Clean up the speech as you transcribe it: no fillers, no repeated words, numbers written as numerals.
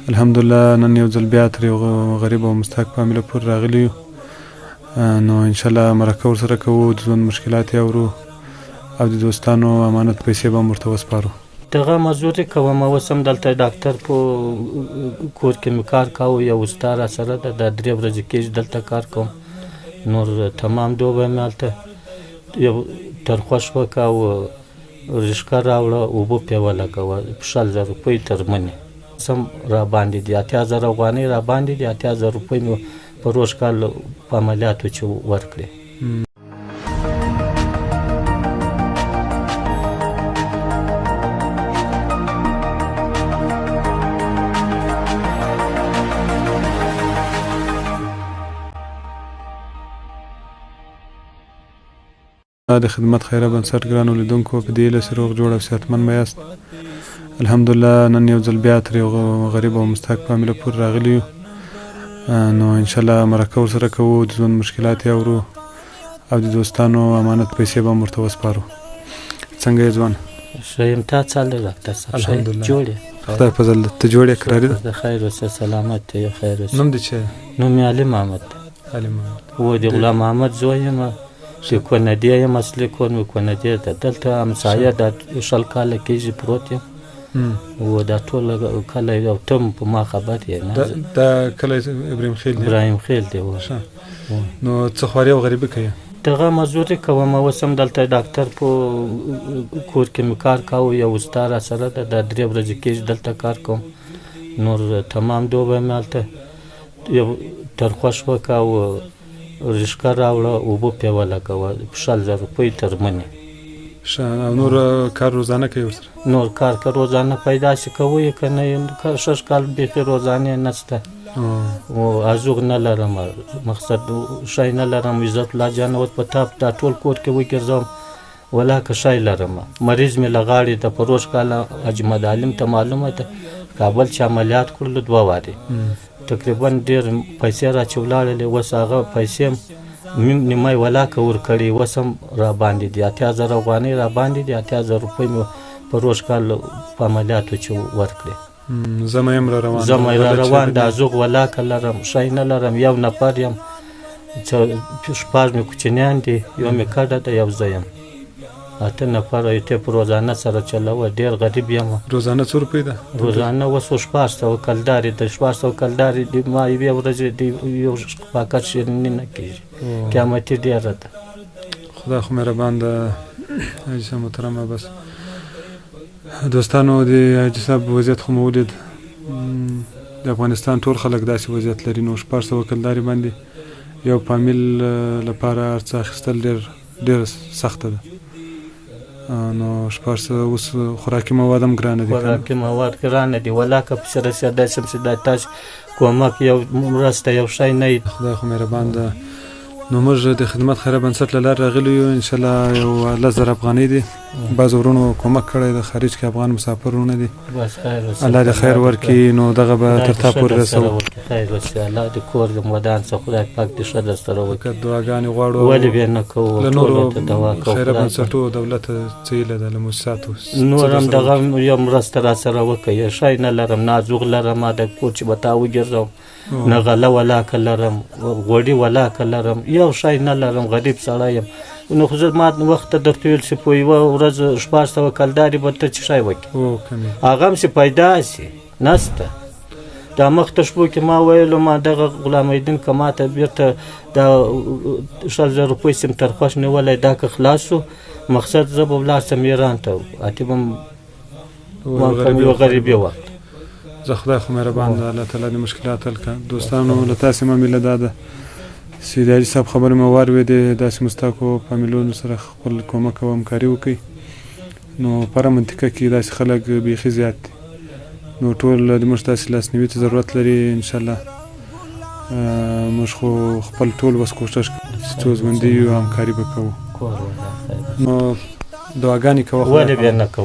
الحمدلله نن یو ځل بیا تر یو غریب او مستحق فامیله پورې راغلي یو. نو انشاءالله مرکه ورسره کوو، د ژوند مشکلات یې اورو او د دوستانو امانت پیسې به هم ورته وسپارو. دغه مزدوري کوم، اوس هم دلته ډاکټر په کور کې مې کار کاوه، یو استاد راسره ده، دا 3 ورځې کېږي دلته کار کوم. نور تمام دوبی مې هلته یو ترخوښ وکړه او رشکه راوړه، اوبه پرې ولګوه، 20,000 روپۍ تر منې سم راباندې دي، 80,000 افغانۍ راباندې دي. 80,000 روپۍ مې په روږ کال په عملیاتو چې ورکړې. د خدمت خیره بنسټ ګرانو لیدونکو، په دې هیله چې روغ جوړ او صحتمند به یاست. الحمدلله نن یو ځل بیا تر یو غریب او مستحق فامیله پورې راغلي یو. نو انشاءالله مرکه ورسره کوو، د ژوند مشکلات یې اورو او د دوستانو امانت پیسې به هم ورته وسپارو. څنګه یې ځوان؟ ښه یم، تا څه حال دی ډاکټر صاحب؟ ښه یې؟ الحمدلله. جوړ یې؟ خدای فضل دی. ته جوړ یې؟ قراري ده؟ د خیر اوسه، سلامت یې، خیر اوسه. نوم دې څه دی؟ نوم مې علي محمد دی. علي محمد. هو، د غلام محمد زوی یم، د کندې یم، اصلي کور مې کندې ده. دلته همسایه دا 20 کاله کېږي پروت یم. و دا ټول کلی او ته هم په ما خبر یې نه؟ دا کلی ابراهیم خیل دی؟ ابراهیم خیل دی، هو. ښه. نو څه خواري او غریبي کوې؟ دغه مزدوري کوم، اوس هم دلته ډاکټر په کور کې مې کار کاوه، یو استاد راسره ده، دا 3 ورځې کېږي دلته کار کوم. نور تمام دوبی مې هلته یو ترخوښ وکړه او رشکه راوړه، اوبه پرې ولګوه، 20,000 روپۍ تر منې. ښه. او نور کار روزانه کوي ورسره؟ نور کار که روزانه پیدا شي کوي، که نه شش کال بیخي روزانې نشته. او ازوغ نه لرم، مقصد شی نه لرم. عزت الله جان اوس په تا دا ټول کور کې وګرځوم، ولا که شی لرم. مریض مې له غاړې ده، په روږ کال حاجي محمد عالم ته معلومه ده، کابل چې عملیات کړلو 2 وارې، تقریبا ډېر پیسې را چې ولاړلې. اوس هغه پیسې نیمه ولاکه ورکړې، اوس هم راباندې دي، 80,000 افغانۍ راباندې دي. 80,000 روپۍ مې په روږ کال په عملیاتو چې ورکړې. زما یم را روان. زما را روان ده، ازوغ ولاکه لرم، شی نه لرم، یو نفر یم، 6 مې کوچنیان دي، یو مې کډه ده، یو زه یم، 8 نفره یو ته په روزانه سره چلوه. ډېر غریب یم. روزانه څو روپۍ ده؟ روزانه اوس 600 کلدارې ده، 600 کلدارې دي. ما یوې ورځې د یو پاکټ شیریني نه کېږي، قیامتي ډېره ده. خدای خو مهربان ده حاجي صاحب محترمه. بس دوستانو، د حاجي صاحب وضعیت خو مو ولید. د افغانستان ټول خلک داسې وضعیت لري. نو 600 کلدارې باندې یو فامیل لپاره هر څه اخیستل ډېر سخته ده. نو 600 اوس خوراکي مواد هم ګرانه دي. خوراکي مواد ګرانه دي، ولاکه پسې رسېدای شم چې دا تاسو کومک یو مرسته یو شی نه وي. خدای خو مهربان ده. نو موږ د خدمت خیره بنسټ له لارې راغلي یو. انشاءالله یو 10,000 افغانۍ دي، بعضو وروڼو کومک کړی دی، خارج کې افغان مسافر وروڼه دي. بس خیر اوسه. الله دې خیر ورکړي. نو دغه به تر تا پورې رسوو. خیر اوسه، الله دې کور دې ودان شه، خدای پاک دې ښه در سره وکړي. فقط دعاګانې غواړو. ولې به یې نه کوو؟ له نورو ټولو ته دعا کوو. خیره خدای بنسټو دولت څه هیله ده، له موسساتو څه نور در هم سره دغه وکړي؟ یو مرسته را سره وکړي. شی نه لرم، نازوغ لرم، ما د کور چې به تا وګرځوم، نه غله ولاکه لرم، غوړي ولاکه لرم، یو شی نه لرم، غریب سړی یم. نو خو زه ما وخت ته درته ویل چې په یوه ورځ 600 کلدارې به ته څه شی وکړې؟ کمې. هغه هم چې پیدا شي نشته. دا مخته شپو کې ما ویلو، ما دغه غلام الدین که ما ته بېرته دا 20,000 روپۍ چې مې تر خوښ نیولی، دا که خلاص شو، مقصد زه به ولاړ شم ایران ته، اتې به ما کوم یو غریبي وخت. زه خدای خو مهربان ده، الله تعالی دې مشکلات حل کړه. دوستانو، له تاسې ما مله دا ده چې د حاجي صاحب خبرې مې واورېدې، داسې مستحقو فامیلونو سره خپل کومک او همکاري وکړئ. نو په هره منطقه کې داسې خلک بیخي زیات دي، نو ټول د موږ تاسې لاسنیوي ته ضرورت لري. انشاءالله موږ خو خپل ټول وس کوښښ کوو چې څو ژوندي یو، همکاري به کوو. کور ودان، خیر. نو دعاګانې کوه، خدای ولې بیا پاک. نه کوو؟